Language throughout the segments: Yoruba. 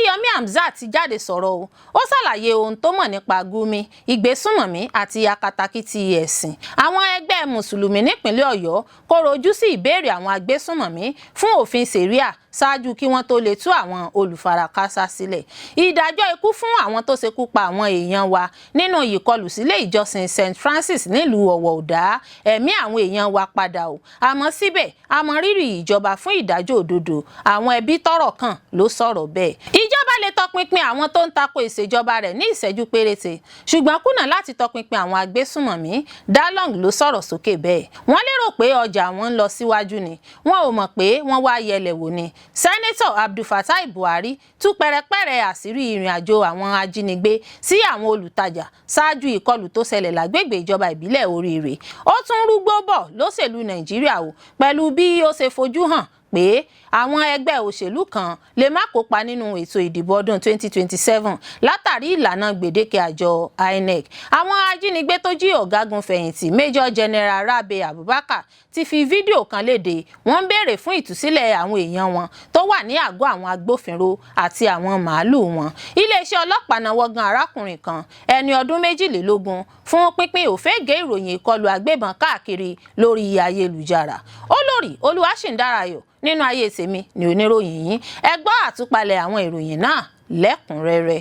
Oríyọmí Hamzat ti jáde sọ̀rọ̀ o. Ó ṣàlàyé ohun tó mọ̀ nípa Gumi, ìgbésùnmọ̀mí àti akatakítí ẹ̀sìn. Àwọn ẹgbẹ́ mùsùlùmí nípìnlẹ̀ Ọ̀yọ́ kọ̀rọ̀ ojú sí ìbéèrè àwọn agbésùnmọ̀mí fún òfin ṣẹ̀ríà ṣáájú kí wọ́n tó lè tú àwọn olùfarakásá sílẹ̀. Ìdájọ́ ikú fún àwọn tó ṣekú pa àwọn èèyàn wa nínú ìkọlù sílé ìjọsìn St Francis nílùú Ọ̀wọ̀ ò dá ẹ̀mí àwọn èèyàn wa padà o, àmọ́ síbẹ̀ a mọ rírì ìjọba fún ìdájọ́ òdodo. Àwọn ẹbí tọ́rọ̀ kàn ló sọ̀rọ̀ bẹ́ẹ̀. Ìjọba lè tọpinpin àwọn tó ń tako ìṣèjọba rẹ̀ ní ìṣẹ́jú péréte, ṣùgbọ́n kùnà láti tọpinpin àwọn agbésùnmọ̀mí. Dalong ló sọ̀rọ̀ sókè bẹ́ẹ̀. Wọ́n lérò pé ọjà wọn ń lọ síwájú ni, wọn ò mọ̀ pé wọ́n wá yẹlẹ̀ wò ni. Sẹ́nẹ́tọ̀ Abdulfatai Buhari tú pẹrẹpẹrẹ àṣírí ìrìn àjò àwọn ajínigbé sí àwọn olùtajà ṣáájú ìkọlù tó ṣẹlẹ̀ lágbègbè ìjọba ìbílẹ̀ Oríire. Ó tún rúgbó bọ̀ lóṣèlú Nàìjíríà o, pẹ̀lú bí ó ṣe fojú hàn pé àwọn ẹgbẹ́ òṣèlú kan lè má kópa nínú ètò ìdìbò ọdún 2027 látàrí ìlànà gbèdéke àjọ INEC. Àwọn ajínigbé tó jí ọ̀gágun fẹ̀yìntì Major General Rabe Abubakar ti fi fídíò kan léde. Wọ́n ń béèrè fún ìtúsílẹ̀ àwọn èèyàn wọn tó wà ní àgọ́ àwọn agbófinró àti àwọn màálùú wọn. Iléeṣẹ́ ọlọ́pàá nawọ́ gan arákùnrin kan, ẹni ọdún 22, fún pínpín òfégè ìròyìn ìkọlù agbébọn káàkiri lórí ayélujára. Olórí Olúwaṣìndárayọ̀ nínú ayé tèmi ni oníròyìn yín. Ẹ gbọ́ àtúpalẹ̀ àwọn ìròyìn náà lẹ́kùnrẹ́rẹ́.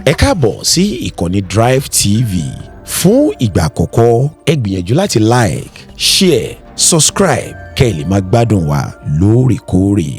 Ẹ káàbọ̀ sí ìkànnì Drive TV. Fún ìgbà àkọ́kọ́, ẹ gbìyànjú láti like, share, subscribe kẹ́ ẹ lè máa gbádùn wa lóòrèkóòrè.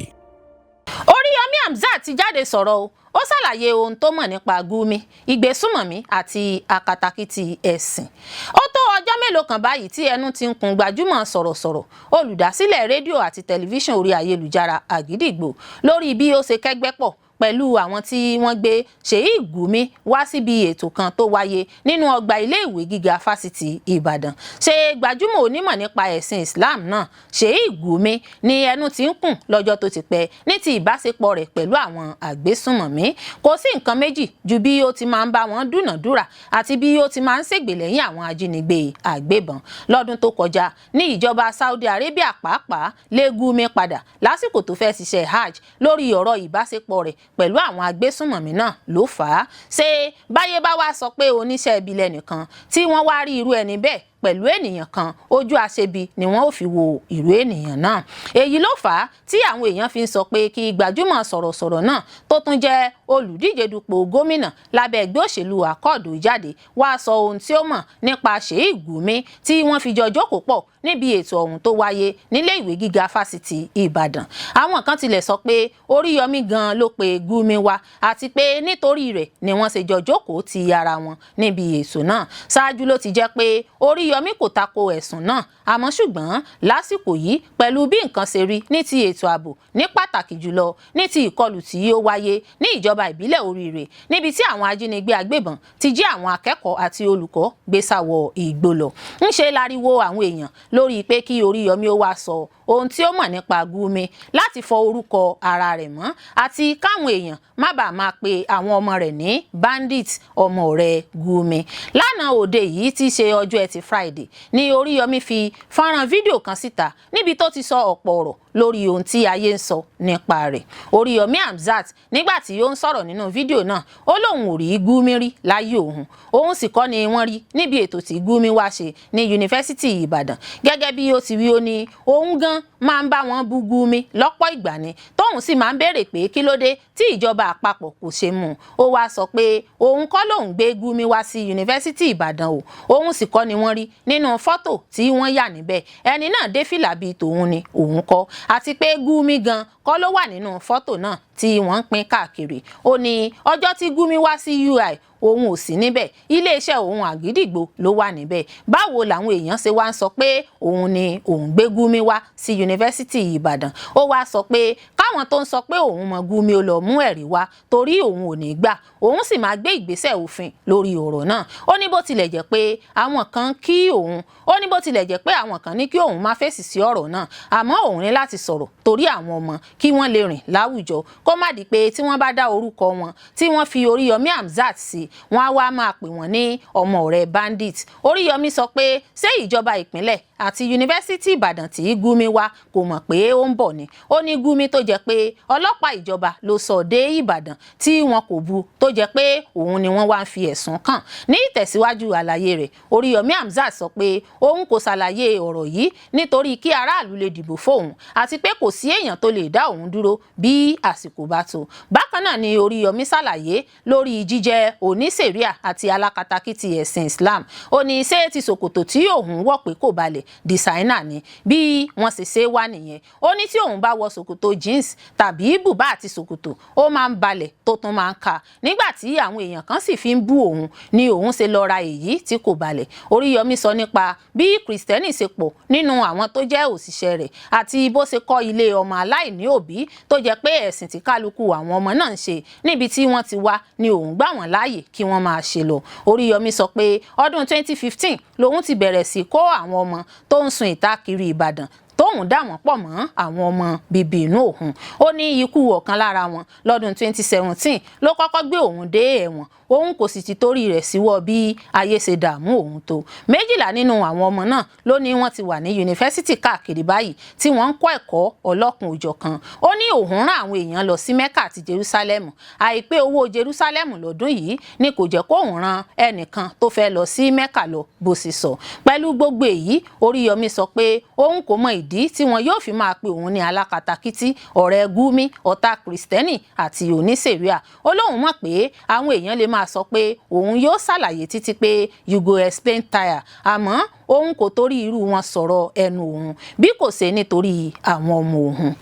Oríyọmí Hamzat ti jáde sọ̀rọ̀ o. Ó ṣàlàyé ohun tó mọ̀ nípa Gumi, ìgbésùnmọ̀mí àti akatakítí ẹ̀sìn. Ó tó ọjọ́ mélòó kan báyìí tí ẹnu ti ń kun gbajúmọ̀ sọ̀rọ̀sọ̀rọ̀, olùdásílẹ̀ rédíò àti tẹlifíṣàn orí ayélujára Àgídìgbò, lórí bí ó ṣe kẹ́gbẹ́ pọ̀ pẹ̀lú àwọn tí wọ́n gbé Sheikh Gumi wá síbi ètò kan tó wáyé nínú ọgbà iléèwé gíga Fásitì Ìbàdàn. Ṣe gbajúmọ̀ onímọ̀ nípa ẹ̀sìn Islam náà, Sheikh Gumi, ní ẹnu tí ń kùn lọ́jọ́ tó ti pẹ́ ní ti ìbáṣepọ̀ rẹ̀ pẹ̀lú àwọn àgbésùnmọ̀mí. Kò sí nǹkan méjì ju bí ó ti máa ń bá wọn dúnàdúrà àti bí ó ti máa ń ṣègbè lẹ́yìn àwọn ajínigbé àgbébọn. Lọ́dún tó kọjá ní ìjọba Saudi Arabia pàápàá lé Gumi padà lásìkò tó fẹ́ ṣiṣẹ́ hajj lórí ọ̀rọ̀ ìbáṣepọ̀ rẹ̀ pẹ̀lú àwọn agbésùnmọ̀mí náà ló fà á. Ṣé báyé bá wá sọ pé oníṣẹ́ ibi lẹ́nìkan, tí wọ́n wá rí irú ẹni bẹ́ẹ̀ pẹ̀lú ènìyàn kan, ojú àṣebi ni wọ́n ò fi wo irú ènìyàn náà. Èyí ló fà á tí àwọn èèyàn fi ń sọ pé kí gbajúmọ̀ sọ̀rọ̀sọ̀rọ̀ náà, tó tún jẹ́ olùdíje dupò gómìnà lábẹ́ ẹgbẹ́ òṣèlú Accord, jáde wá sọ ohun tí ó mọ̀ nípa Sheikh Gumi tí wọ́n fi jọ jókòó pọ̀ níbi ètò ọ̀hún tó wáyé nílé ìwé gíga Fásitì Ìbàdàn. Àwọn kan tilẹ̀ sọ pé Oríyọmí gan ló pe Gumi wá, àti pé nítorí rẹ̀ ni wọ́n ṣe jọ jókòó ti ara wọn níbi ètò náà. Ṣáájú ló ti jẹ́ pé Oríyọmí kò tako ẹ̀sùn náà, àmọ́ ṣùgbọ́n lásìkò yìí, pẹ̀lú bí nǹkan ṣe rí ní ti ètò ààbò, ní pàtàkì jùlọ ní ti ìkọlù tí ó wáyé ní ìjọba ìbílẹ̀ Oríire, níbi tí àwọn ajínigbé agbébọn ti jí àwọn akẹ́kọ̀ọ́ àti olùkọ́ gbé sáwọ igbó lọ, ńṣe láriwo àwọn èèyàn lórí pé kí Oríyọmí ó wá sọ ohun tí ó mọ̀ nípa Gumi láti fọ orúkọ ara rẹ̀ mọ́, àti káwọn èèyàn má bàa máa pe àwọn ọmọ rẹ̀ ní bandit, ọmọ rẹ̀ Gumi. Lánàá òde yìí tí í ṣe ọjọ́ Ẹtì Friday ní Oríyọmí fi fọ́nrán fídíò kan síta níbi tó ti sọ ọ̀pọ̀ ọ̀rọ̀ lórí ohun tí ayé ń sọ nípa rẹ̀. Oríyọmí Hamzat, nígbà tí ó ń sọ̀rọ̀ nínú fídíò náà, ó lóun ò rí Gumi rí láyé òun, òun sì kọ́ ni wọ́n rí níbi ètò tí Gumi wá ṣe ní Yunifásitì Ìbàdàn. Gẹ́gẹ́ bí ó ti wí, ó ní òun gan máa ń bá wọn bú Gumi lọ́pọ̀ ìgbà ni, tóun sì máa ń béèrè pé kí ló dé tí ìjọba àpapọ̀ kò ṣe mú un. Ó wáá sọ pé òun kọ́ lòun gbé Gumi wá sí Yunifásitì Ìbàdàn o, òun sì kọ́ ni wọ́n rí nínú fọ́tò tí wọ́n yà níbẹ̀. Ẹni náà dé fìlà bíi tòun ni, òun kọ́, àti pé Gumi gan kọ́ ló wà nínú fọ́tò náà tí wọ́n ń pín káàkiri. Ó ní ọjọ́ tí Gumi wá sí UI, òun ò sí níbẹ̀, iléeṣẹ́ òun Àgídìgbò ló wà níbẹ̀. Báwo làwọn èèyàn ṣe wá ń sọ pé òun ni òun gbé Gumi wá sí Yunifásitì Ìbàdàn? Ó wáá sọ pé káwọn tó ń sọ pé òun mọ Gumi ó lọ mú ẹ̀rí wá, torí òun ò ní gbà, òun sì máa gbé ìgbésẹ̀ òfin lórí ọ̀rọ̀ náà. Ó ní bó tilẹ̀ jẹ́ pé àwọn kan kí òun, ó ní bó tilẹ̀ jẹ́ pé àwọn kan ní kí òun má fèsì sí ọ̀rọ̀ náà, àmọ́ òun ní láti sọ̀rọ̀ torí àwọn ọmọ kí wọ́n lè rìn láwùjọ, kó má di pé tí wọ́n bá dá orúkọ wọn tí wọ́n fi Oríyọmí Hamzat sí, wọ́n á wá máa pè wọ́n ní ọmọ ọ̀rẹ́ bandit. Oríyọmí sọ pé ṣé ìjọba ìpínlẹ̀ àti Yunifásítì Ìbàdàn tí Gumi wá kò mọ̀ pé ó ń bọ̀ ni. Ó ní Gumi tó jẹ́ pé ọlọ́pàá ìjọba ló sọ dé Ìbàdàn tí wọn kò bu, tó jẹ́ pé òun ni wọ́n wá ń fi ẹ̀sùn kàn. Ní ìtẹ̀síwájú àlàyé rẹ̀, Oríyọmí Hamzat sọ pé òun kò ṣàlàyé ọ̀rọ̀ yìí nítorí kí aráàlú lè dìbò fóun, àti pé kò sí èèyàn tó lè dá òun dúró bí àsìkò bá tó. Bákan náà ni Oríyọmí ṣàlàyé lórí jíjẹ́ oníṣẹ̀ríà àti alákatakítí ẹ̀sìn Islam. Ó ní ṣé ti ṣòkòtò tí òun wọ̀ pé kò balẹ̀, designer ni, bí wọ́n ṣe ṣe wá nìyẹn. Ó ní tí òun bá wọ ṣòkòtò jeans tàbí bùbá àti ṣòkòtò, ó máa ń balẹ̀ tó tún máa ń ka. Nígbà tí àwọn èèyàn kan sì fi ń bú òun ni òun ṣe lọ ra èyí tí kò balẹ̀. Oríyọmí sọ nípa bí Kìrìsìtẹ́nì ṣe pọ̀ nínú àwọn tó jẹ́ òṣìṣẹ́ rẹ̀, àti bó ṣe kọ́ ilé ọmọ aláìní òbí, tó jẹ́ pé ẹ̀sìn tí kálukú àwọn ọmọ náà ń ṣe níbi tí wọ́n ti wá ni òun gbà wọ́n láàyè kí wọ́n máa ṣe lọ. Oríyọmí sọ pé ọdún 2015 lòun ti bẹ̀rẹ̀ sí kó àwọn ọmọ tó ń sun ìta kiri Ìbàdàn, tóun dà wọ́n pọ̀ mọ́ àwọn ọmọ bíbí inú òun. Ó ní ikú ọ̀kan lára wọn lọ́dún 2017 ló kọ́kọ́ gbé òun dé ẹ̀wọ̀n, òun kò sì ti torí rẹ̀ síwọ́ bí ayé ṣe dààmú òun tó. 12 nínú àwọn ọmọ náà ló ní wọ́n ti wà ní yunifásítì káàkiri báyìí tí wọ́n ń kọ́ ẹ̀kọ́ ọlọ́kùn òjọ̀kan. Ó ní òun rán àwọn èèyàn lọ sí Mẹ́kà àti Jerusalem. Àìpé owó Jerusalem lọ́dún yìí ni kò jẹ́ kóun rán ẹnìkan tó fẹ́ lọ sí Mẹ́kà lọ, bó sì sọ. Pẹ̀lú gbogbo èyí, Oríyọmí sọ pé òun kò mọ ìdí tí wọn yóò fi máa pe òun ní alákatakítí, ọ̀rẹ́ Gumi, ọ̀tá Kìrìsìtẹ́nì àti oníṣẹ̀ríà. Ó lóun mọ̀ pé àwọn èèyàn lè máa sọ pé òun yóò ṣàlàyé títí pé you go explain tire, àmọ́ òun kò torí irú wọn sọ̀rọ̀ ẹnu òun, bí kò ṣe nítorí àwọn ọmọ òun.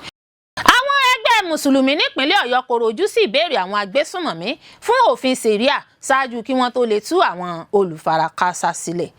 Àwọn ẹgbẹ́ Mùsùlùmí nípínlẹ̀ Ọ̀yọ́ kọ̀rọ̀ ojú sí ìbéèrè àwọn agbésùnmọ̀mí fún òfin ṣẹ̀ríà ṣáájú kí wọ́n tó lè tú àwọn olùfarakásá sílẹ̀.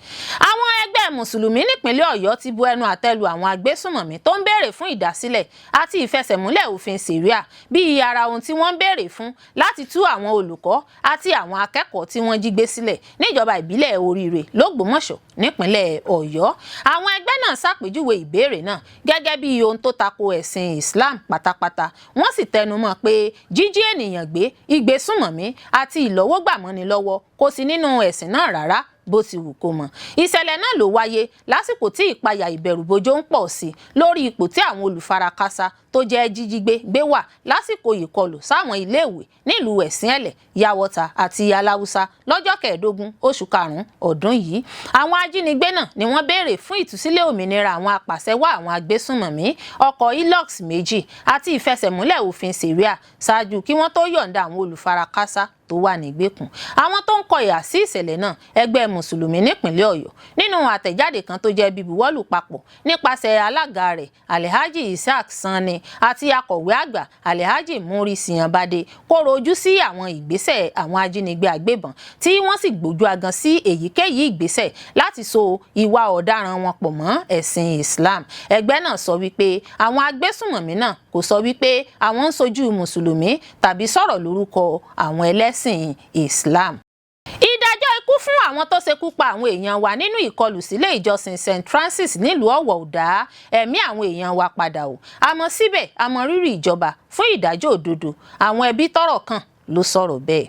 Àwọn ẹgbẹ́ Mùsùlùmí nípínlẹ̀ Ọ̀yọ́ ti bu ẹnu àtẹ́ lu àwọn agbésùnmọ̀mí tó ń béèrè fún ìdásílẹ̀ àti ìfẹsẹ̀múlẹ̀ òfin ṣẹ̀ríà bíi ara ohun tí wọ́n ń béèrè fún láti tú àwọn olùkọ́ àti àwọn akẹ́kọ̀ọ́ tí wọ́n jí gbé sílẹ̀ níjọba ìbílẹ̀ Oríire lÓgbómọ̀ṣọ́ nípínlẹ̀ Ọ̀yọ́. Àwọn ẹgbẹ́ náà ṣàpèjúwe ìbéèrè náà gẹ́gẹ́ bí ohun tó tako ẹ̀sìn Islam pátápátá. Wọ́n sì tẹnumọ́ pé jíjí ènìyàn gbé, ìgbésùnmọ̀mí àti ìlọ́wọ́gbàmọ́ni lọ́wọ́ kò sí nínú ẹ̀sìn náà rárá, bó ti wù kó mọ̀. Ìṣẹ̀lẹ̀ náà ló wáyé lásìkò tí ìpayà ìbẹ̀rùbojo ń pọ̀ sí lórí ipò tí àwọn olùfarakásá tó jẹ́ jíjígbé gbé wà lásìkò ìkọlù sáwọn iléèwé nílùú Ẹ̀sìn-Ẹ̀lẹ̀, Yàwọ́ta àti Aláwùsá lọ́jọ́ 15 oṣù karùn-ún ọdún yìí. Àwọn ajínigbé náà ni wọ́n béèrè fún ìtúsílẹ̀ òmìnira àwọn apàṣẹwàá àwọn agbésùnmọ̀mí, ọkọ̀ Hilux 2 àti ìfẹsẹ̀múlẹ̀ òfin ṣẹ̀ríà ṣáájú kí wọ́n tó yọ̀ǹda àwọn olùfarakásá tó wà nígbèkùn. Àwọn tó ń kọ ìhà sí ìṣẹ̀lẹ̀ náà, ẹgbẹ́ Mùsùlùmí nípìnlẹ̀ Ọ̀yọ́, nínú àtẹ̀jáde kan tó jẹ́ bíbuwọ́lù papọ̀ nípasẹ̀ alága rẹ̀, Alhaji Isaac Sanni, àti akọ̀wé àgbà, Alhaji Muri Siyanbade, kóró ojú sí àwọn ìgbésẹ̀ àwọn ajínigbé agbébọn, tí wọ́n sì gbójú agan sí èyíkéyìí ìgbésẹ̀ láti so ìwà ọ̀daràn wọn pọ̀ mọ́ ẹ̀sìn Islam. Ẹgbẹ́ náà sọ wípé àwọn agbésùnmọ̀mí náà kò sọ wípé àwọn ń sojú Mùsùlùmí tàbí sọ̀rọ̀ lórúkọ àwọn ẹlẹ́sìn Islam. Ìdájọ́ ikú fún àwọn tó ṣekú pa àwọn èèyàn wa nínú ìkọlù sílé ìjọsìn St Francis nílùú Ọ̀wọ̀ ò dá ẹ̀mí àwọn èèyàn wa padà o, àmọ́ síbẹ̀ a mọ rírì ìjọba fún ìdájọ́ òdodo. Àwọn ẹbí tọ́rọ̀ kàn ló sọ̀rọ̀ bẹ́ẹ̀.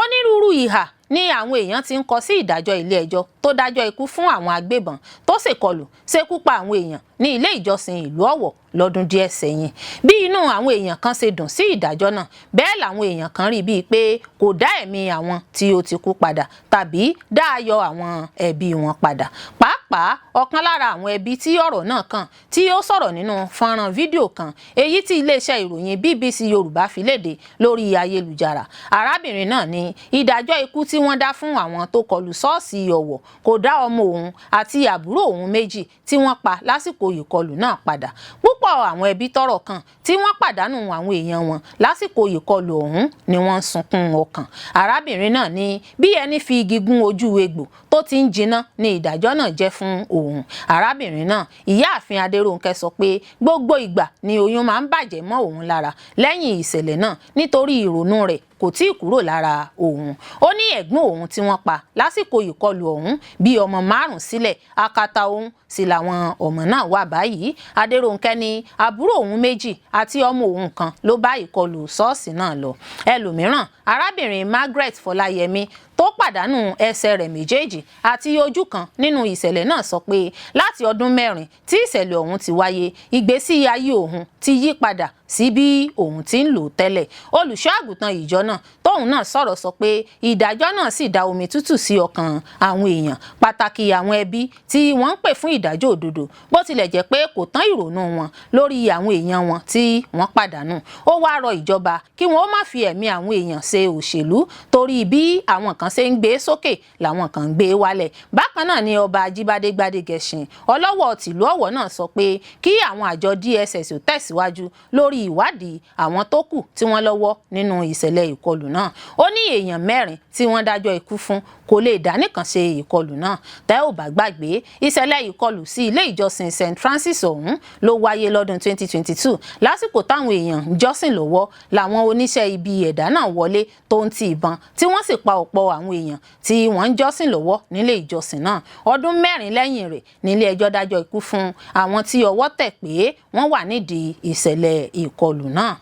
Onírúurú ìhà ní àwọn èèyàn ti ń kọ sí ìdájọ́ ilé ẹjọ́ tó dájọ́ ikú fún àwọn agbébọn tó ṣèkọlù ṣekú pa àwọn èèyàn ní ilé ìjọsìn ìlú Ọ̀wọ̀ lọ́dún díẹ̀ sẹ́yìn. Bí inú àwọn èèyàn kan ṣe dùn sí ìdájọ́ náà, bẹ́ẹ̀ làwọn èèyàn kan rí bíi pé kò dá ẹ̀mí àwọn tí ó ti kú padà tàbí dá ayọ̀ àwọn ẹbí wọn padà. Pàápàá ọ̀kan lára àwọn ẹbí tí ọ̀rọ̀ náà kàn, tí ó sọ̀rọ̀ nínú fọ́nrán fídíò kan èyí tí iléeṣẹ́ ìròyìn BBC Yorùbá fi léde lórí ayélujára. Arábìnrin náà ní ìdájọ́ ikú tí wọ́n dá fún àwọn tó kọlù ṣọ́ọ̀ṣì Ọ̀wọ̀ kò dá ọmọ òun àti àbúrò òun 2 tí wọ́n pa lásìkò ìkọlù náà padà. Púpọ̀ àwọn ẹbí tọ́rọ̀ kàn tí wọ́n pàdánù àwọn èèyàn wọn lásìkò ìkọlù ọ̀hún ni wọ́n ń sunkún ọkàn. Arábìnrin náà ní bí ẹni fi igi gún ojú egbò tó ti ń jiná ni ìdájọ́ náà jẹ́ fún òun. Arábìnrin náà, Ìyáàfin Adérónkẹ́, sọ pé gbogbo ìgbà ni oyún máa ń bàjẹ́ mọ́ òun lára lẹ́yìn ìṣẹ̀lẹ̀ náà, nítorí ìrònú rẹ̀ kò tí ì kúrò lára òun. Ó ní ẹ̀gbọ́n òun tí wọ́n pa lásìkò ìkọlù ọ̀hún bí ọmọ 5 sílẹ̀, akátá òun sì làwọn ọmọ náà wà báyìí. Adérónkẹ́ ní àbúrò òun 2 àti ọmọ òun kan ló bá ìkọlù ṣọ́ọ̀ṣì náà lọ. Ẹlòmíràn, arábìnrin Margaret Fọláyẹmí tó tó pàdánù ẹsẹ̀ rẹ̀ méjèèjì àti ojú kan nínú ìṣẹ̀lẹ̀ náà, sọ pé láti ọdún 4 tí ìṣẹ̀lẹ̀ ọ̀hún ti wáyé, ìgbésí ayé òun ti yí padà sí bí òun ti ń lò tẹ́lẹ̀. Olùṣọ́ àgùntàn ìjọ náà tóun náà sọ̀rọ̀ sọ pé ìdájọ́ náà sì da omi tútù sí ọkàn àwọn èèyàn, pàtàkì àwọn ẹbí tí wọ́n ń pè fún ìdájọ́ òdodo, bó tilẹ̀ jẹ́ pé kò tán ìrònú wọn lórí àwọn èèyàn wọn tí wọ́n pàdánù. Ó wáá rọ ìjọba kí wọ́n ó má fi ẹ̀mí àwọn èèyàn ṣe òṣèlú, torí bí àwọn kan ṣe ń gbé sókè làwọn kan ń gbé wálẹ̀. Bákan náà ni Ọba Ajíbádé Gbádégẹṣin Ọlọ́wọ̀ tìlú Ọ̀wọ̀ náà sọ pé kí àwọn àjọ DSS ò tẹ̀síwájú lórí ìwádìí àwọn tó kù tí wọ́n lọ́wọ́ nínú ìṣẹ̀lẹ̀ ìkọlù náà. Ó ní èèyàn 4 tí wọ́n dájọ́ ikú fún kò lè dá nìkan ṣe ìkọlù náà. Tẹ́ ò bá gbàgbé, ìṣẹ̀lẹ̀ ìkọlù sí ilé ìjọsìn St Francis ọ̀hún ló wáyé lọ́dún 2022. Lásìkò táwọn èèyàn ń jọ́sìn lọ́wọ́ làwọn oníṣẹ́ ibi ẹ̀dá náà wọlé tó ń ti ìbọn, tí wọ́n sì pa ọ̀pọ̀ àwọn èèyàn tí wọ́n ń jọ́sìn lọ́wọ́ nílé ìjọsìn náà. Ọdún 4 lẹ́yìn rẹ̀ nílé ẹjọ́ dájọ́ ikú fún àwọn tí ọwọ́ tẹ̀ pé wọ́n wà nídìí ìṣẹ̀lẹ̀ ìkọlù náà.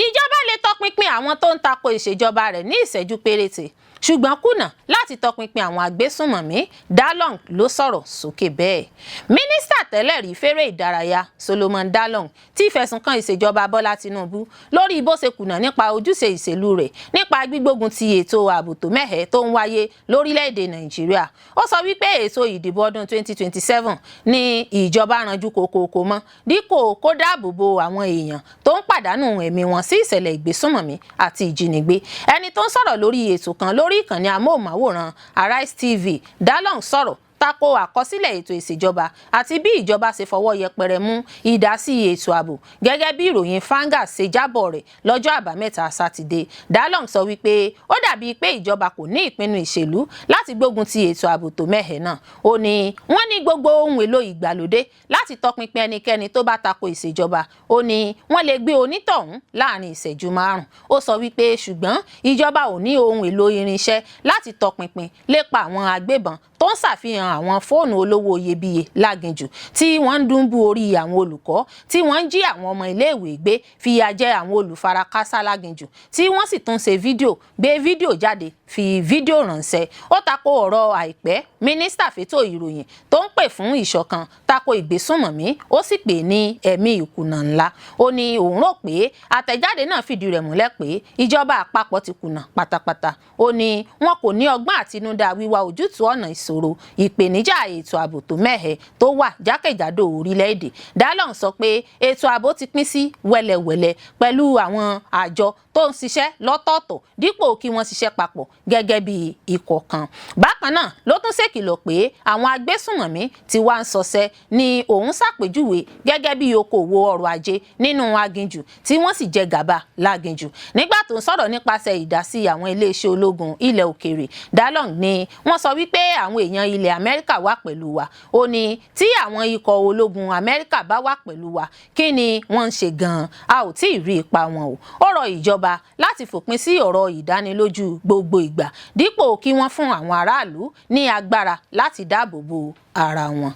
Ìjọba lè tọpinpin àwọn tó ń tako ìṣèjọba rẹ̀ ní ìṣẹ́jú péréte, ṣùgbọ́n kùnà láti tọpinpin àwọn agbésùnmọ̀mí. Dalong ló sọ̀rọ̀ sókè bẹ́ẹ̀. Mínísítà tẹ́lẹ̀ rí fẹ́rẹ̀ ìdárayá Solomon Dalong ti fẹ̀sùn kan ìṣèjọba Bọ́lá Tinubu lórí bó ṣe kùnà nípa ojúṣe ìṣèlú rẹ̀ nípa gbígbógun ti ètò ààbò tó mẹ́hẹ̀ tó ń wáyé lórílẹ̀‐èdè Nàìjíríà. Ó sọ wípé ètò ìdìbò ọdún 2027 ní ìjọba ranjú kokoko mọ́, dípò kó dáàbò bo àwọn èèyàn tó ń pàdánù ẹ̀mí wọn sí ìṣẹ̀lẹ̀ ìgbésùnmọ̀mí àti ìjínigbé. Ẹni tó ń sọ̀rọ̀ lórí ètò kan lórí ìkànnì amóhùnmáwòrán Arise TV, Dalong sọ̀rọ̀ tako àkọsílẹ̀ ètò ìṣèjọba àti bí ìjọba ṣe fọwọ́ yẹpẹrẹ mú ìdásí ètò ààbò, gẹ́gẹ́ bí ìròyìn Vanguard ṣe jábọ̀ rẹ̀ lọ́jọ́ Àbámẹ́ta Sátidé. Dalong sọ wípé ó dàbíi pé ìjọba kò ní ìpinnu ìṣèlú láti gbógun ti ètò ààbò tó mẹ́hẹ̀ náà. Ó ní wọ́n ní gbogbo ohun èlò ìgbàlódé láti tọpinpin ẹnikẹ́ni tó bá tako ìṣèjọba. Ó ní wọ́n lè gbé onítọ̀hún láàrin ìṣẹ́jú 5. Ó sọ wípé ṣùgbọ́n ìjọba ò ní ohun èlò irinṣẹ́ láti tọpinpin lépa àwọn agbébọn tó ń ṣàfihàn àwọn fóònù olówó iyebíye láginjù, tí wọ́n ń dúnbú orí àwọn olùkọ́, tí wọ́n ń jí àwọn ọmọ iléèwé gbé, fìyà jẹ àwọn olùfarakásá láginjù, tí wọ́n sì tún ṣe fídíò, gbé fídíò jáde, fi fídíò ránṣẹ́. Ó tako ọ̀rọ̀ àìpẹ́ mínísítà fétò ìròyìn tó ń pè fún ìṣọ̀kan tako ìgbésùnmọ̀mí, ó sì pè ní ẹ̀mí ìkùnà ńlá. Ó ní òun rò pé àtẹ̀jáde náà fìdí rẹ̀ múlẹ̀ pé ìjọba àpapọ̀ ti kùnà pátápátá. Ó ní wọn kò ní ọgbọ́n àtinúdá wíwá ojútùú ọ̀nà ìṣòro ìpèníjà ètò ààbò tó mẹ́hẹ̀ tó wà jákèjádò orílẹ̀-èdè. Dalong sọ pé ètò ààbò ti pín sí wẹ́lẹ́wẹ́lẹ́ pẹ̀lú àwọn àjọ tó ń ṣiṣẹ́ lọ́tọ̀ọ̀tọ̀, dípò kí wọ́n ṣiṣẹ́ papọ̀ gẹ́gẹ́ bí ikọ̀ kan. Bákan náà ló tún ṣèkìlọ̀ pé àwọn agbésùnmọ̀mí tí wàá ń ṣọṣẹ́ ni òun ṣàpèjúwe gẹ́gẹ́ bí okòwò ọrọ̀ ajé nínú aginjù, tí wọ́n sì jẹ gàba láginjù. Nígbà tó ń sọ̀rọ̀ nípasẹ̀ ìdásí àwọn iléeṣẹ́ ológun ilẹ̀ òkèèrè, Dalong ni wọ́n sọ wípé àwọn èèyàn ilẹ̀ Amẹ́ríkà wà pẹ̀lú wa. Ó ní tí àwọn ikọ̀ ológun Amẹ́ríkà bá wà pẹ̀lú wa, kí ni wọ́n ń ṣe gan-an? A ò tí ì rí ipa wọn o. Ó rọ ìjọba láti fòpin sí ọ̀rọ̀ ìdánilójú gbogbo ìgbà, dípò kí wọ́n fún àwọn aráàlú ní agbára láti dáàbò bo ara wọn.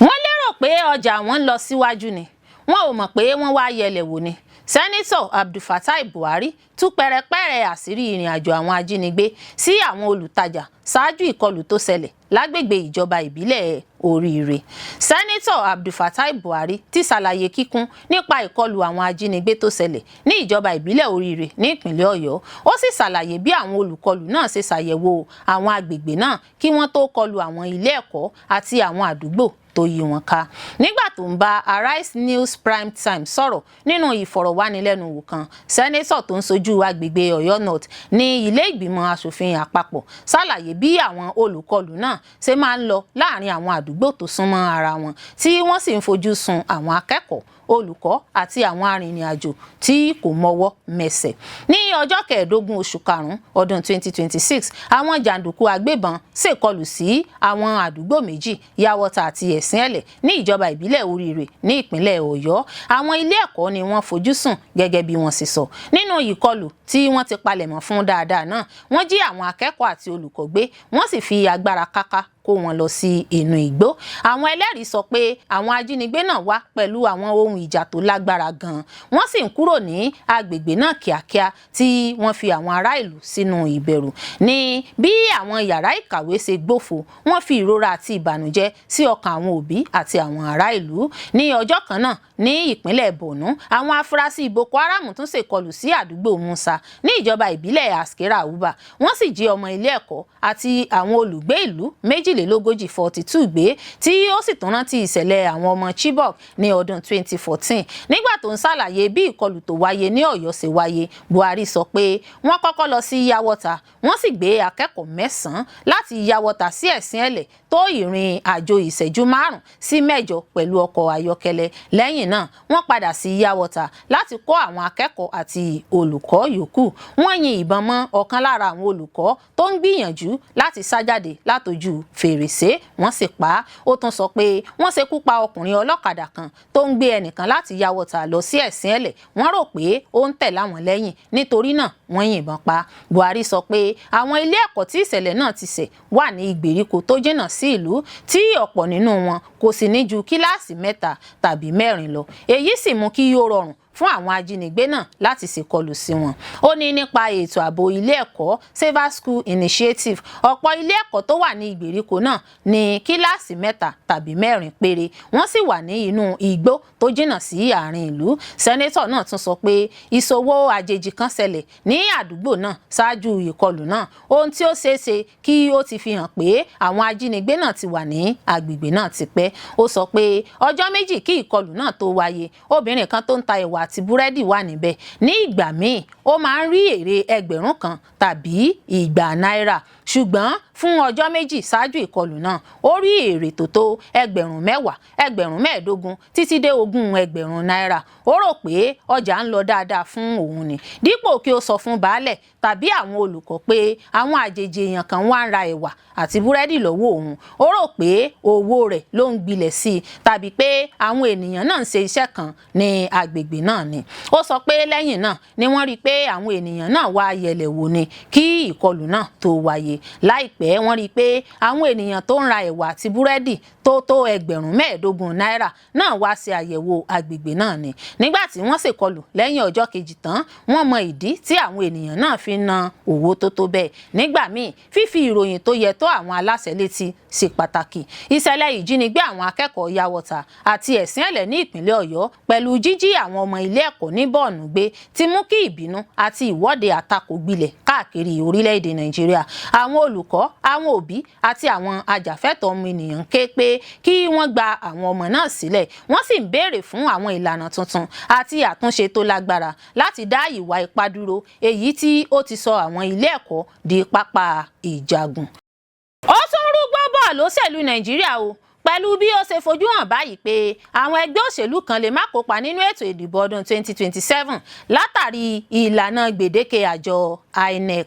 Wọ́n lérò pé ọjà wọn ń lọ síwájú ni, wọn ò mọ̀ pé wọ́n wá yẹlẹ̀ wò ni. Sẹ́nitọ̀ Abdulfatai Buhari tú pẹrẹpẹrẹ àṣírí ìrìn àjò àwọn ajínigbé sí àwọn olùtajà ṣáájú ìkọlù tó ṣẹlẹ̀ lágbègbè ìjọba ìbílẹ̀ Oríire. Sẹ́nitọ̀ Abdulfatai Buhari ti ṣàlàyé kíkún nípa ìkọlù àwọn ajínigbé tó ṣẹlẹ̀ ní ìjọba ìbílẹ̀ Oríire ní ìpínlẹ̀ Ọ̀yọ́. Ó sì ṣàlàyé bí àwọn olùkọlù náà ṣe ṣàyẹ̀wò àwọn agbègbè náà kí wọ́n tó kọlù àwọn ilé ẹ̀kọ́ àti àwọn àdúgbò tó yí wọn ká. Nígbà tó ń bá Arise News Prime Time sọ̀rọ̀ nínú ìfọ̀rọ̀wánilẹ́nuwò kan, sẹ́nẹ́tọ̀ tó ń sojú agbègbè Ọ̀yọ́ North ní ilé ìgbìmọ̀ asòfin àpapọ̀ ṣàlàyé bí àwọn olùkọlù náà ṣe máa ń lọ láàrin àwọn àdúgbò tó súnmọ́ ara wọn, tí wọ́n sì ń fojú sun àwọn akẹ́kọ̀ọ́, olùkọ́ àti àwọn arìnrìn-àjò tí kò mọwọ́ mẹsẹ̀. Ní ọjọ́ 15 oṣù karùn-ún ọdún 2026, àwọn jàǹdùkú agbébọn ṣèkọlù sí àwọn àdúgbò méjì, Yàwọ́ta àti Ẹ̀sìn-Ẹ̀lẹ̀, ní ìjọba ìbílẹ̀ Oríire ní ìpínlẹ̀ Ọ̀yọ́. Àwọn ilé ẹ̀kọ́ ni wọ́n fojú sùn, gẹ́gẹ́ bí wọ́n ṣe sọ. Nínú ìkọlù tí wọ́n ti palẹ̀mọ́ fún dáadáa náà, wọ́n jí àwọn akẹ́kọ̀ọ́ àti olùkọ́ gbé, wọ́n sì fi agbára káká kó kó wọn lọ sí inú igbó. Àwọn ẹlẹ́rìí sọ pé àwọn ajínigbé náà wá pẹ̀lú àwọn ohun ìjà tó lágbára gan-an, wọ́n sì ń kúrò ní agbègbè náà kíákíá, tí wọ́n fi àwọn ará ìlú sínú ìbẹ̀rù. Ní bí àwọn yàrá ìkàwé ṣe gbófo, wọ́n fi ìrora àti ìbànújẹ́ sí ọkàn àwọn òbí àti àwọn ará ìlú. Ní ọjọ́ kan náà ní ìpínlẹ̀ Borno, àwọn afurasí Boko Haram tún ṣèkọlù sí àdúgbò Musa ní ìjọba ìbílẹ̀ Askira Uba. Wọ́n sì jí ọmọ ilé ẹ̀kọ́ àti àwọn olùgbé ìlú 42, 42 gbé, tí ó sì tún rántí ìṣẹ̀lẹ̀ àwọn ọmọ Chibok ní ọdún 2014. Nígbà tó ń ṣàlàyé bí ìkọlù tó wáyé ní Ọ̀yọ́ ṣe wáyé, Buhari sọ pé wọ́n kọ́kọ́ lọ sí Yawọ́ta, wọ́n sì gbé akẹ́kọ̀ọ́ mẹ́sàn-án láti Yawọ́ta sí Ẹ̀sìn Ẹ̀lẹ̀, tó ìrìn àjò ìṣẹ́jú 5 sí 8 pẹ̀lú ọkọ̀ ayọ́kẹ́lẹ́. Lẹ́yìn náà, wọ́n padà sí Yawọ́ta láti kó àwọn akẹ́kọ̀ọ́ àti olùkọ́ yòókù. Wọ́n yin ìbọn mọ́ ọ̀kan lára àwọn olùkọ́ tó ń gbìyànjú láti sá jáde látojú fèrèsé, wọ́n sì pa á. Ó tún sọ pé wọ́n ṣekú pa ọkùnrin ọlọ́kadà kan tó ń gbé ẹnìkan láti Yawọ́ta lọ sí Ẹ̀sìn Ẹ̀lẹ̀. Wọ́n rò pé ó ń tẹ̀ láwọn lẹ́yìn, nítorí náà wọ́n yìnbọn pa. Buhari sọ pé àwọn ilé ẹ̀kọ́ tí ìṣẹ̀lẹ̀ náà ti ṣẹ̀ wà ní ìgbèríko tó jìnnà sí ìlú, tí ọ̀pọ̀ nínú wọn kò sì ní ju kíláàsì mẹ́ta tàbí mẹ́rin lọ. Èyí sì mú kí ó rọrùn fún àwọn ajínigbé náà láti ṣèkọlù sí wọn. Ó ní nípa ètò ààbò ilé ẹ̀kọ́, Safer School Initiative, ọ̀pọ̀ ilé ẹ̀kọ́ tó wà ní ìgbèríko náà ní kíláàsì mẹ́ta tàbí mẹ́rin péré, wọ́n sì wà ní inú igbó tó jìnnà sí àárín ìlú. Sẹ́nẹ́tọ̀ náà tún sọ pé ìṣòwò àjèjì kan ṣẹlẹ̀ ní àdúgbò náà ṣáájú ìkọlù náà, ohun tí ó ṣeé ṣe kí ó ti fi hàn pé àwọn ajínigbé náà ti wà ní agbègbè náà tipẹ́. Ó sọ pé ọjọ́ 2 kí ìkọlù náà tó wáyé, obìnrin kan tó ń ta ẹ̀wà àti búrẹ́dì wà níbẹ̀. Ní ìgbà míì, ó máa ń rí èrè 1,000 tàbí 200 náírà, ṣùgbọ́n fún ọjọ́ 2 ṣáájú ìkọlù náà, ó rí èrè tó tó 10,000, 15,000 títí dé 20,000 náírà. Ó rò pé ọjà ń lọ dáadáa fún òun ni. Dípò kí ó sọ fún baálẹ̀ tàbí àwọn olùkọ́ pé àwọn àjèjì èèyàn kan wá ń ra ẹ̀wà àti búrẹ́dì lọ́wọ́ òun, ó rò pé owó rẹ̀ ló ń gbilẹ̀ sí i tàbí pé àwọn ènìyàn náà ń ṣe iṣẹ́ kan ní agbègbè náà ni. Ó sọ pé lẹ́yìn náà ni wọ́n rí i pé àwọn ènìyàn náà wá yẹlẹ̀ wò ni kí ìkọlù náà tó wáyé. Láìpẹ́, wọ́n rí i pé àwọn ènìyàn tó ń ra ẹ̀wà àti búrẹ́dì tó tó 15,000 náírà náà wá ṣe àyẹ̀wò agbègbè náà ni. Nígbà tí wọ́n ṣèkọlù lẹ́yìn ọjọ́ kejì tán, wọ́n mọ ìdí tí àwọn ènìyàn náà fi ń ná owó tó tó bẹ́ẹ̀. Nígbà míì, fífi ìròyìn tó yẹ tó àwọn aláṣẹ létí ṣe pàtàkì. Ìṣẹ̀lẹ̀ ìjínigbé àwọn akẹ́kọ̀ọ́ Yawọ́ta àti Ẹ̀sìn Ẹ̀lẹ̀ ní ìpínlẹ̀ Ọ̀yọ́ pẹ̀lú jíjí àwọn ọmọ ilé ẹ̀kọ́ ní Borno gbé ti mú kí ìbínú àti ìwọ́de àtakò gbilẹ̀ káàkiri orílẹ̀-èdè Nàìjíríà. Àwọn olùkọ́, àwọn òbí àti àwọn ajàfẹ́tọ̀ọ́ ọmọnìyàn ké pé kí wọ́n gba àwọn ọmọ náà sílẹ̀. Wọ́n sì ń béèrè fún àwọn ìlànà tuntun àti àtúnṣe tó lágbára láti dá ìwà ipá dúró, èyí tí ó ti sọ àwọn ilé ẹ̀kọ́ di pápá ìjagun. Ó tún rúgbó bọ̀ lóṣèlú Nàìjíríà o, pẹ̀lú bí ó ṣe fojú hàn báyìí pé àwọn ẹgbẹ́ òṣèlú kan lè má kópa nínú ètò ìdìbò ọdún 2027 látàrí ìlànà gbèdéke àjọ INEC.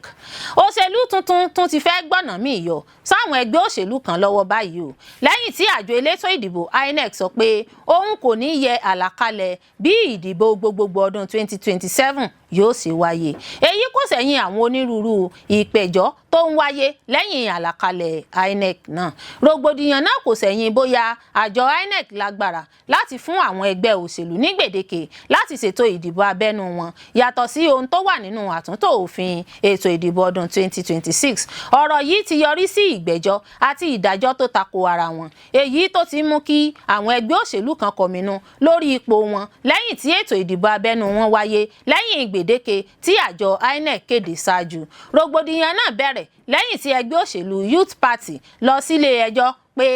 Òṣèlú tuntun tún ti fẹ́ gbọ̀nà míì yọ sáwọn ẹgbẹ́ òṣèlú kan lọ́wọ́ báyìí o, lẹ́yìn tí àjọ elétò ìdìbò INEC sọ pé òun kò ní yẹ àlàkalẹ̀ bí ìdìbò gbogbogbò ọdún 2027 yóò ṣe wáyé. Èyí kò sẹ́yìn àwọn onírúurú ìpẹ̀jọ́ tó ń wáyé lẹ́yìn àlàkalẹ̀ INEC náà. Rògbòdìyàn náà kò sẹ́yìn bóyá àjọ INEC lágbára láti fún àwọn ẹgbẹ́ òṣèlú ní gbèdéke láti ṣètò ìdìbò abẹ́nú wọn, yàtọ̀ sí ohun tó wà nínú àtúntò òfin ètò ìdìbò ọdún 2026. Ọ̀rọ̀ yìí ti yọrí sí ìgbẹ́jọ́ àti ìdájọ́ tó tako ara wọn, èyí tó ti mú kí àwọn ẹgbẹ́ òṣèlú kan kọminú lórí ipò wọn lẹ́yìn tí ètò ìdìbò abẹ́nú wọn wáyé lẹ́yìn gbèdéke tí àjọ INEC kéde ṣáájú. Rògbòdìyàn náà bẹ̀rẹ̀ lẹ́yìn tí ẹgbẹ́ òṣèlú Youth Party lọ sílé ẹjọ́ pé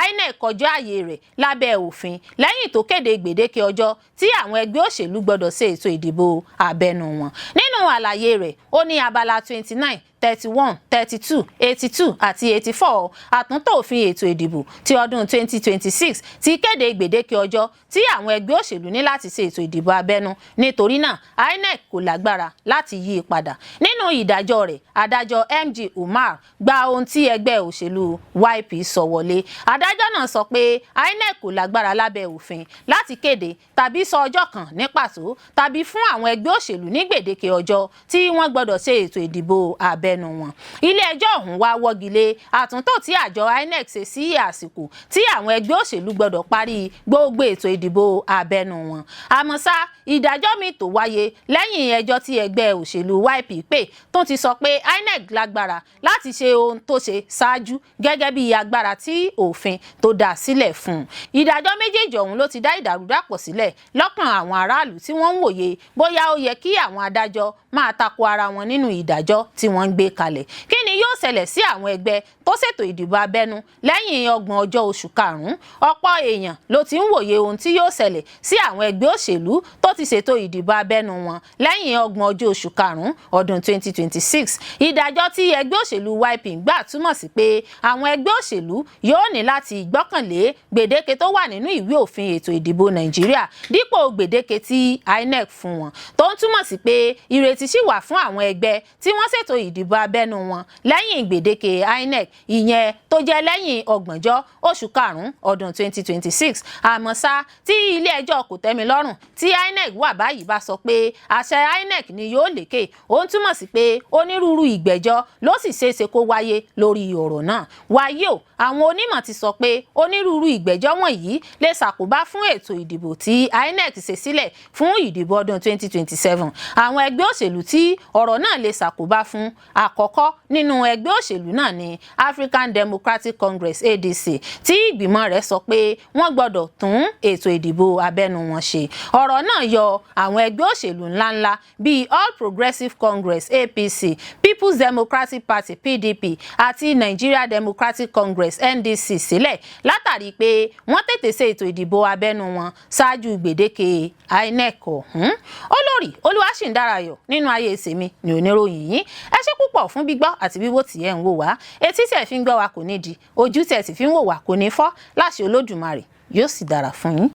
INEC kọjá ààyè rẹ̀ lábẹ́ òfin lẹ́yìn tó kéde gbèdéke ọjọ́ tí àwọn ẹgbẹ́ òṣèlú gbọ́dọ̀ ṣe ètò ìdìbò abẹ́nú wọn. Nínú àlàyé rẹ̀, ó ní abala 29, 31, 32, 82 àti 84 àtúntò òfin ètò ìdìbò ti ọdún 2026 ti kéde gbèdéke ọjọ́ tí àwọn ẹgbẹ́ òṣèlú ní láti ṣe ètò ìdìbò abẹ́nú, nítorí náà INEC kò lágbára láti yí i padà. Nínú ìdájọ́ rẹ̀, adájọ́ MG Umar gba ohun tí ẹgbẹ́ òṣèlú YP sọ wọlé. Adájọ́ náà sọ pé INEC kò lágbára lábẹ́ òfin láti kéde tàbí sọ ọjọ́ kan ní pàtó tàbí fún àwọn ẹgbẹ́ òṣèlú ní gbèdéke ọjọ́ tí wọ́n gbọ́dọ̀ ṣe ètò ìdìbò abẹ́nú. Abẹ́nú wọn. Ilé ẹjọ́ ọ̀hún wá wọ́gi lé àtúntò tí àjọ INEC ṣe sí àsìkò tí àwọn ẹgbẹ́ òṣèlú gbọ́dọ̀ parí gbogbo ètò ìdìbò abẹ́nú wọn. Àmọ́ ṣá, ìdájọ́ míì tó wáyé lẹ́yìn ẹjọ́ tí ẹgbẹ́ òṣèlú YP pè tó ti sọ pé INEC lágbára láti ṣe ohun tó ṣe ṣáájú gẹ́gẹ́ bí agbára tí òfin tó dá sílẹ̀ fún un. Ìdájọ́ méjèèjì ọ̀hún ló ti dá ìdàrúdàpọ̀ sílẹ̀ lọ́kàn àwọn aráàlú tí wọ́n ń wòye bóyá ó yẹ kí àwọn adájọ́ máa tako ara wọn nínú ìdájọ́ tí wọ́n ń gbé kalẹ̀. Kí ni yóò ṣẹlẹ̀ sí àwọn ẹgbẹ́ tó ṣètò ìdìbò abẹ́nú lẹ́yìn 30 ọjọ́ oṣù karùn-ún? Ọ̀pọ̀ èèyàn ló ti ń wòye ohun tí yóò ṣẹlẹ̀ sí àwọn ẹgbẹ́ òṣèlú tó ti ṣètò ìdìbò abẹ́nú wọn lẹ́yìn 30 ọjọ́ oṣù karùn-ún ọdún 2026. Ìdájọ́ tí ẹgbẹ́ òṣèlú YP ń gbà túmọ̀ sí pé àwọn ẹgbẹ́ òṣèlú yóò ní láti gbọ́kànlé gbèdéke tó wà nínú ìwé òfin ètò ìdìbò Nàìjíríà dípò gbèdéke tí INEC fún wọn, tó ń túmọ̀ sí pé ìrètí sì wà fún àwọn ẹgbẹ́ tí wọ́n ṣètò ìdìbò abẹ́nú wọn lẹ́yìn gbèdéke INEC, ìyẹn tó jẹ́ lẹ́yìn 30 oṣù karùn-ún ọdún 2026. Àmọ́ ṣá, tí ilé ẹjọ́ kòtẹ́milọ́rùn tí INEC wà báyìí bá sọ pé àṣẹ INEC ni yóò lékè, ó ń túmọ̀ sí pé onírúurú ìgbẹ́jọ́ ló sì ṣeéṣe kó wáyé lórí ọ̀rọ̀ náà. Wáyé o, àwọn onímọ̀ ti sọ pé onírúurú ìgbẹ́jọ́ wọ̀nyí lè ṣàkóbá fún ètò ìdìbò tí INEC ṣe sílẹ̀ fún ìdìbò ọdún 2027. Àwọn ẹgbẹ́ òṣèlú tí ọ̀rọ̀ náà lè ṣàkóbá fún àkọ́kọ́ nínú ẹgbẹ́ òṣèlú náà ni African Democratic Congress, ADC, tí ìgbìmọ̀ rẹ̀ sọ pé wọ́n gbọ́dọ̀ tún ètò ìdìbò abẹ́nú wọn ṣe. Ọ̀rọ̀ náà yọ àwọn ẹgbẹ́ òṣèlú ńláńlá bíi All Progressives Congress, APC, People's Democratic Party, PDP, àti Nigeria Democratic Congress, NDC, sílẹ̀ látàrí pé wọ́n tètè ṣe ètò ìdìbò abẹ́nú wọn ṣáájú gbèdéke INEC ọ̀hún. Olórí Olúwaṣìndárayọ̀ nínú ayé tèmi ní oníròyìn yìí. Ẹ ṣé púpọ̀ fún gbígbọ́ àti wíwò tí ẹ̀ ń wò wá. Etí tẹ̀ fi ń gbọ́ wa kò ní di, ojú tẹ̀ sì fi ń wò wá kò ní fọ́ láṣẹ Olódùmarè. Yóò sì dára fún yín.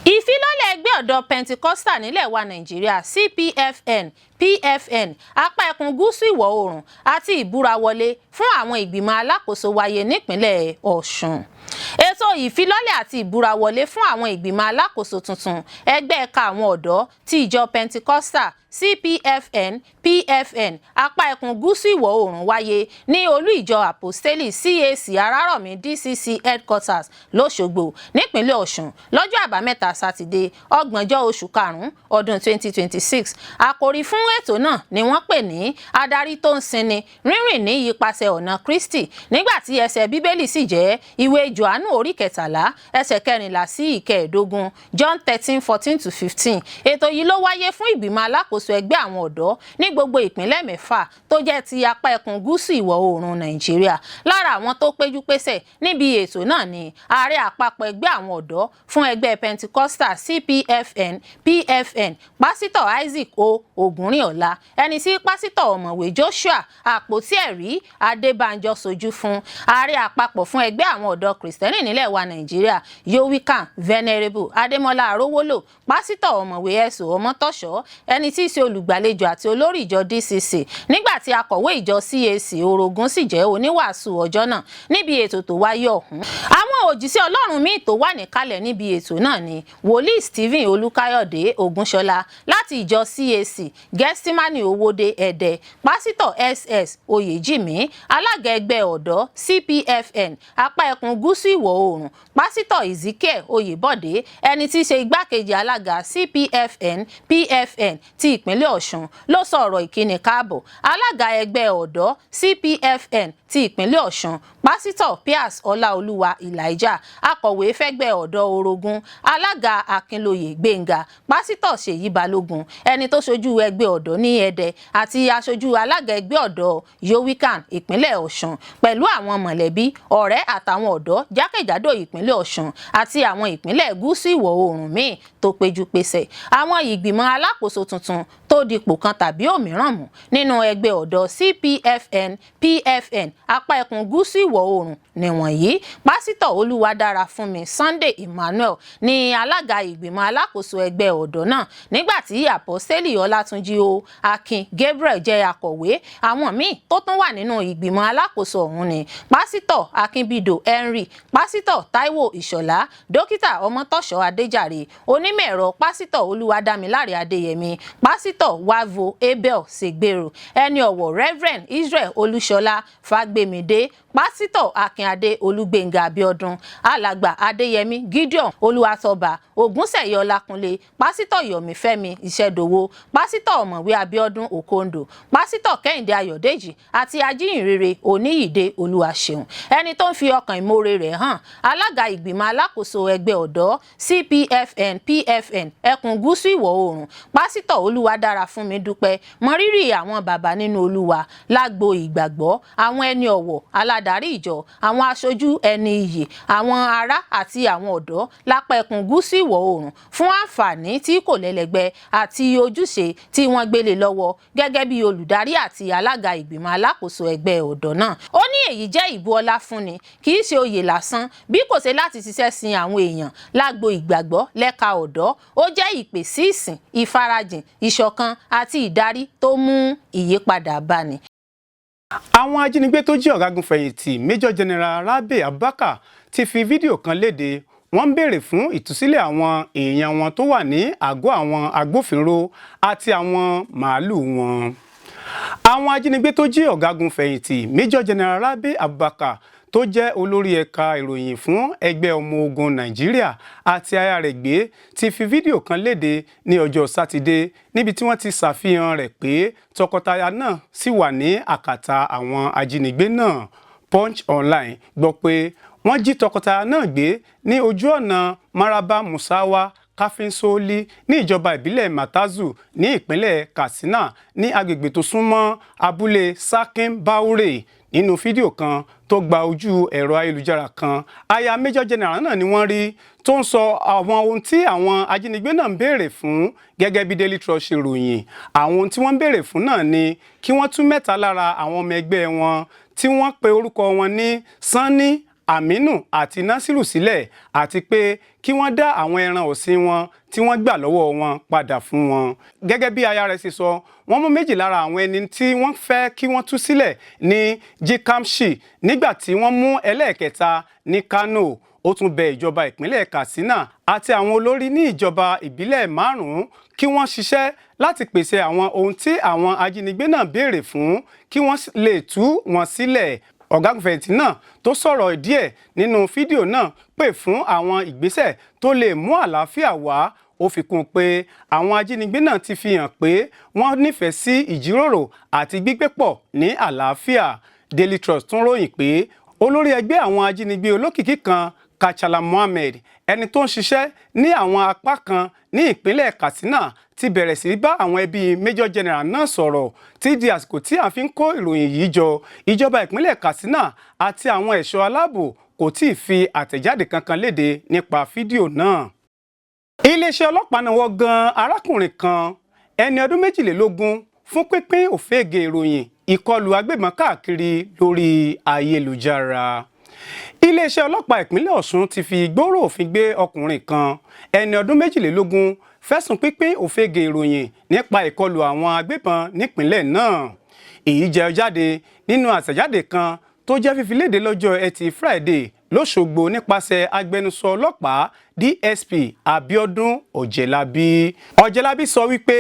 Ìfilọ́lẹ̀ ẹgbẹ́ ọ̀dọ́ Pentecostal nílẹ̀ wa Nàìjíríà, CPFN PFN, apá ẹkùn gúúsù ìwọ̀ oòrùn, àti ìbúra wọlé fún àwọn ìgbìmọ̀ alákòóso wáyé nípìnlẹ̀ Ọ̀ṣun. Ètò ìfilọ́lẹ̀ àti ìbúra wọlé fún àwọn ìgbìmọ̀ alákòóso tuntun ẹgbẹ́ ẹ̀ka àwọn ọ̀dọ́ ti ìjọ Pentecostal, CPFN PFN, apá ẹkùn gúúsù ìwọ̀ oòrùn wáyé ní olú ìjọ Àpọ́stélì CAC Arárọ̀mí DCC headquarters lọ́ṣogbo, nípínlẹ̀ Ọ̀ṣun, lọ́jọ́ Àbámẹ́ta Sátidé, 30 oṣù karùn-ún ọdún 2026. Àkòrí fún ètò náà ni wọ́n pè ní "Adarí tó ń sinni rírìn ní ipasẹ̀ ọ̀nà Kristi", nígbà tí ẹsẹ̀ Bíbélì sì jẹ́ ìwé Jòhánù orí 13, ẹsẹ̀ 14 sí 15, John 13 14 to 15. Ètò yìí ló wáyé fún ìgbìmọ̀ alákòóso ẹgbẹ́ àwọn ọ̀dọ́ ní gbogbo ìpínlẹ̀ mẹ́fà tó jẹ́ ti apá ẹkùn gúúsù ìwọ̀ oòrùn Nàìjíríà. Lára àwọn tó péjú pésẹ̀ níbi ètò náà ni ààrẹ àpapọ̀ ẹgbẹ́ àwọn ọ̀dọ́ fún ẹgbẹ́ Pentecostal, CPFN PFN, Pásítọ̀ Isaac O Ògúnrìnọ̀lá, ẹni tí Pásítọ̀ Ọ̀mọ̀wé Joshua Àpótí Ẹ̀rí Adébánjọ sojú fún, ààrẹ àpapọ̀ fún ẹgbẹ́ àwọn ọ̀dọ́ Kìrìsìtẹ́nì nílẹ̀ wa Nàìjíríà, YOWICAN, Venerable Adémọlá Arówólò, Pásítọ̀ Ọ̀mọ̀wé Ẹ̀sọ́ Ọmọtọ́ṣọ́, ẹni tí í ṣe olùgbàlejò àti olórí ìjọ DCC, nígbà tí akọ̀wé ìjọ CAC Orogún sì jẹ́ oníwàásù ọjọ́ náà níbi ètò tó wáyé ọ̀hún. Àwọn òjíṣẹ́ Ọlọ́run míì tó wà níkàlẹ̀ níbi ètò náà ni Wòlíì Stephen Olúkáyọ̀dé Ògúnṣọlá láti ìjọ CAC Gẹ́stímánì Owódé Ẹdẹ, Pásítọ̀ SS Oyèjìmí, alága ẹgbẹ́ ọ̀dọ́ CPFN apá ẹkùn gúúsù ìwọ̀ oòrùn, Pásítọ̀ Ezekiel Oyèbọ̀dé, ẹni tí í ṣe igbákejì alága CPFN PFN ti ìpínlẹ̀ Ọ̀ṣun, ló sọ ọ̀rọ̀ ìkíni káàbọ̀. Alága ẹgbẹ́ ọ̀dọ́ CPFN ti ìpínlẹ̀ Ọ̀ṣun, Pásítọ̀ Pius Ọláolúwa Elijah, akọ̀wé fẹ́gbẹ́ ọ̀dọ́ Orogún, alága Akínlóye Gbénga, Pásítọ̀ Ṣèyí Balógun, ẹni tó ṣojú ẹgbẹ́ ọ̀dọ́ ní Ẹdẹ, àti aṣojú alága ẹgbẹ́ ọ̀dọ́ YOWICAN ìpínlẹ̀ Ọ̀ṣun, pẹ̀lú àwọn mọ̀lẹ́bí, ọ̀rẹ́ àtàwọn ọ̀dọ́ jákèjádò ìpínlẹ̀ Ọ̀ṣun àti àwọn ìpínlẹ̀ gúúsù ìwọ̀ oòrùn míì tó péjú pésẹ̀. Àwọn ìgbìmọ̀ alákòóso tuntun tó dipò kan tàbí òmíràn mú nínú ẹgbẹ́ ọ̀dọ́ CPFN PFN apá ẹkùn gúúsù ìwọ̀ ìwọ̀ oòrùn nìwọ̀nyí: Pásítọ̀ Olúwadára Fúnmi Sunday Emmanuel ní alága ìgbìmọ̀ alákòóso ẹgbẹ́ ọ̀dọ́ náà, nígbà tí Àpọ́sítélì Ọlátúnjí O Akin Gabriel jẹ́ akọ̀wé. Àwọn míì tó tún wà nínú ìgbìmọ̀ alákòóso ọ̀hún ni Pásítọ̀ Akínbídò Henry, Pásítọ̀ Táíwò Ìṣọ̀lá, Dókítà Ọmọtọ́ṣọ́ Adéjàre, onímọ̀-ẹ̀rọ Pásítọ̀ Olúwadámiláre Adéyẹmí, Pásítọ̀ Wavo Abel Ṣègbèrò, ẹni ọ̀wọ̀ Reverend Israel Olúṣọlá Fágbémidé, Pásítọ̀ Akínadé Olúgbénga Abíọ́dún, Alàgbà Adéyẹmí Gideon Olúwatóbá Ògúnṣẹ̀yẹ Ọlákúnlé, Pásítọ̀ Yomi Fẹ́mi Ìṣẹ̀dòwò, Pásítọ̀ Ọ̀mọ̀wé Abíọ́dún Òkòǹdò, Pásítọ̀ Kẹ́hìndé Ayọ̀dèjì àti Ajíhìnrere Oníyìdé Olúwaṣeun. Ẹni tó ń fi ọkàn ìmoore rẹ̀ hàn, alága ìgbìmọ̀ alákòóso ẹgbẹ́ ọ̀dọ́ CPFN PFN ẹkùn gúúsù ìwọ̀ oòrùn, Pásítọ̀ Olúwadára Fúnmi, dúpẹ́ mọrírì àwọn bàbá nínú Olúwa lágbo ìgbàgbọ́, àwọn ẹni ọ̀wọ̀, aládarí ìjọ, àwọn aṣojú ẹni iyì, àwọn ará àti àwọn ọ̀dọ́ lápá ẹkùn gúúsù ìwọ̀ oòrùn fún àǹfààní tí kò lẹ́lẹ́gbẹ́ àti ojúṣe tí wọ́n gbélé lọ́wọ́ gẹ́gẹ́ bí olùdarí àti alága ìgbìmọ̀ alákòóso ẹgbẹ́ ọ̀dọ́ náà. Ó ní èyí jẹ́ ìbú ọlá fúnni, kì í ṣe oyè lásán bí kò ṣe láti ṣiṣẹ́ sin àwọn èèyàn lágbo ìgbàgbọ́ lẹ́ka ọ̀dọ́. Ó jẹ́ ìpè sí ìsìn, ìfarajìn, ìṣọ̀kan àti ìdarí tó mú ìyípadà báni. Àwọn ajínigbé tó jí ọ̀gágun fẹ̀yìntì Major General Rabe Abubakar ti fi fídíò kan léde. Wọ́n ń béèrè fún ìtúsílẹ̀ àwọn èèyàn wọn tó wà ní àgọ́ àwọn agbófinró àti àwọn màálùú wọn. Àwọn ajínigbé tó jí ọ̀gágun fẹ̀yìntì Major General Rabe Abubakar, tó jẹ́ olórí ẹ̀ka ìròyìn fún ẹgbẹ́ ọmọ ogun Nàìjíríà, àti aya rẹ̀ gbé ti fi fídíò kan léde ní ọjọ́ Sátidé, níbi tí wọ́n ti ṣàfihàn rẹ̀ pé tọkọtaya náà sì wà ní àkàtà àwọn ajínigbé náà. Punch Online gbọ́ pé wọ́n jí tọkọtaya náà gbé ní ojú ọ̀nà Maraba Musawa Káfíńsóólì ní ìjọba ìbílẹ̀ Matazu ní ìpínlẹ̀ Katsina, ní agbègbè tó súnmọ́ abúlé Sakin Baure. Nínú fídíò kan tó gba ojú ẹ̀rọ ayélujára kan, aya Major General náà ni wọ́n rí tó ń sọ àwọn ohun tí àwọn ajínigbé náà ń béèrè fún. Gẹ́gẹ́ bí Daily Trust ṣe ròyìn, àwọn ohun tí wọ́n ń béèrè fún náà ni kí wọ́n tú mẹ́ta lára àwọn ọmọ ẹgbẹ́ wọn tí wọ́n pe orúkọ wọn ní Sanni, Aminu àti Nasiru sílẹ̀, àti pé kí wọ́n dá àwọn ẹran ọ̀sìn wọn tí wọ́n gbà lọ́wọ́ wọn padà fún wọn. Gẹ́gẹ́ bí aya rẹ̀ ṣe sọ, wọ́n mú méjì lára àwọn ẹni tí wọ́n fẹ́ kí wọ́n tú sílẹ̀ ní Jikamshi, nígbà tí wọ́n mú ẹlẹ́ẹ̀kẹta ní Kano. Ó tún bẹ ìjọba ìpínlẹ̀ Katsina àti àwọn olórí ní ìjọba ìbílẹ̀ márùn-ún kí wọ́n ṣiṣẹ́ láti pèsè àwọn ohun tí àwọn ajínigbé náà béèrè fún kí wọ́n lè tú wọn sílẹ̀. Ọ̀gágun fẹ̀yìntì náà tó sọ̀rọ̀ díẹ̀ nínú fídíò náà pè fún àwọn ìgbésẹ̀ tó lè mú àlàáfíà wá. Ó fi kún un pé àwọn ajínigbé náà ti fi hàn pé wọ́n nífẹ̀ẹ́ sí ìjíròrò àti gbígbé pọ̀ ní àlàáfíà. Daily Trust tún ròyìn pé olórí ẹgbẹ́ àwọn ajínigbé olókìkí kan, Kachala Mohammed, ẹni tó ń ṣiṣẹ́ ní àwọn apá kan ní ìpínlẹ̀ Katsina, ti bẹ̀rẹ̀ sí bá àwọn ẹbí Major General náà sọ̀rọ̀. Tí di àsìkò tí a fi ń kó ìròyìn yìí jọ, ìjọba ìpínlẹ̀ Katsina àti àwọn ẹ̀ṣọ́ aláàbò kò tí ì fi àtẹ̀jáde kankan léde nípa fídíò náà. Iléeṣẹ́ ọlọ́pàá náwọ́ gan arákùnrin kan, ẹni ọdún 22, fún pínpín òféègè ìròyìn ìkọlù agbébọn káàkiri lórí ayélujára. Iléeṣẹ́ ọlọ́pàá ìpínlẹ̀ Ọ̀ṣun ti fi gbòòrò òfin gbé ọkùnrin kan, ẹni ọdún 22, fẹ̀sùn pínpín òféègè ìròyìn nípa ìkọlù àwọn agbébọn nípìnlẹ̀ náà. Èyí jẹ́ jáde nínú àtẹ̀jáde kan tó jẹ́ fífi léde lọ́jọ́ Ẹtì Friday lọ́ṣogbo nípasẹ̀ agbẹnusọ ọlọ́pàá DSP Abiodun Ọ̀jẹ̀lábí. Ọ̀jẹ̀lábí sọ wípé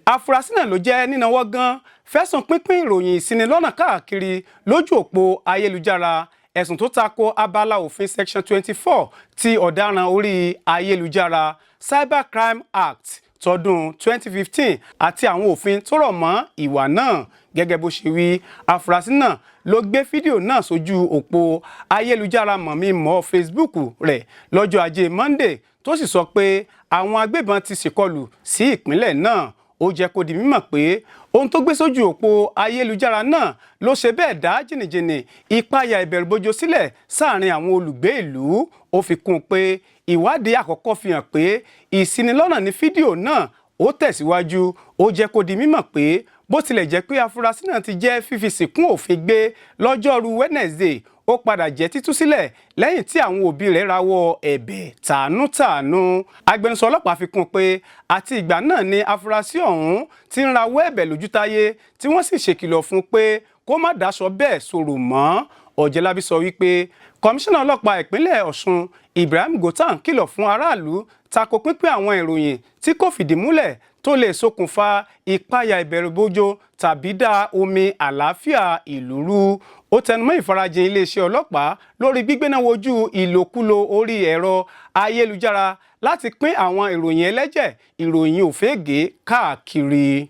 afurasí náà ló jẹ́ nínáwọ́ gan fẹ̀sùn pínpín ìròyìn ìṣinilọ́nà káàkiri lójú òpó ayélujára, ẹ̀sùn tó tako abala òfin section 24 ti ọ̀daràn orí ayélujára, Cybercrime Act, tọdún 2015 àti àwọn òfin tó rọ̀ mọ́ ìwà náà. Gẹ́gẹ́ bó ṣe wí, afurasí náà ló gbé fídíò náà sójú òpó ayélujára mọ̀mí-mọ̀ Facebook rẹ̀ lọ́jọ́ Ajé Monday, tó sì sọ pé àwọn agbébọn ti ṣèkọlù sí ìpínlẹ̀ náà. Ó jẹ́ kó di mímọ̀ pé ohun tó gbé sójú òpó ayélujára náà ló ṣe bẹ́ẹ̀ dá jìnnìjìnnì ìpayà ìbẹ̀rùbojo sílẹ̀ sáàrin àwọn olùgbé ìlú. Ó fi kún un pé ìwádìí àkọ́kọ́ fi hàn pé ìṣinilọ́nà ní fídíò náà. Ó tẹ̀síwájú, ó jẹ́ kó di mímọ̀ pé bó tilẹ̀ jẹ́ pé afurasí náà ti jẹ́ fífi síkún òfin gbé lọ́jọ́rú Wednesday. Ó padà jẹ́ títú sílẹ̀ lẹ́yìn tí àwọn òbí rẹ̀ rawọ́ ẹ̀bẹ̀ tàánútàánú. Agbẹnusọ ọlọ́pàá fi kún un pé àti ìgbà náà ni afurasí ọ̀hún ti ń rawọ́ ẹ̀bẹ̀ lójútáyé, tí wọ́n sì ṣèkìlọ̀ fún un pé kó má dáṣọ bẹ́ẹ̀ sọ̀rọ̀ mọ́. Ọ̀jẹ̀lábí sọ wípé kọmíṣánná ọlọ́pàá ìpínlẹ̀ Ọ̀ṣun Ibrahim Gotan kìlọ̀ fún aráàlú tako pínpín àwọn ìròyìn tí kò fìdí múlẹ̀ tó lè ṣokùnfà ìpayà, ìbẹ̀rùbojo tàbí dá omi àlàáfíà ìlú rú. Ó tẹnumọ́ ìfarajìn iléeṣẹ́ ọlọ́pàá lórí gbígbéná wojú ìlòkulò orí ẹ̀rọ ayélujára láti pín àwọn ìròyìn ẹlẹ́jẹ̀, ìròyìn òfégè káàkiri.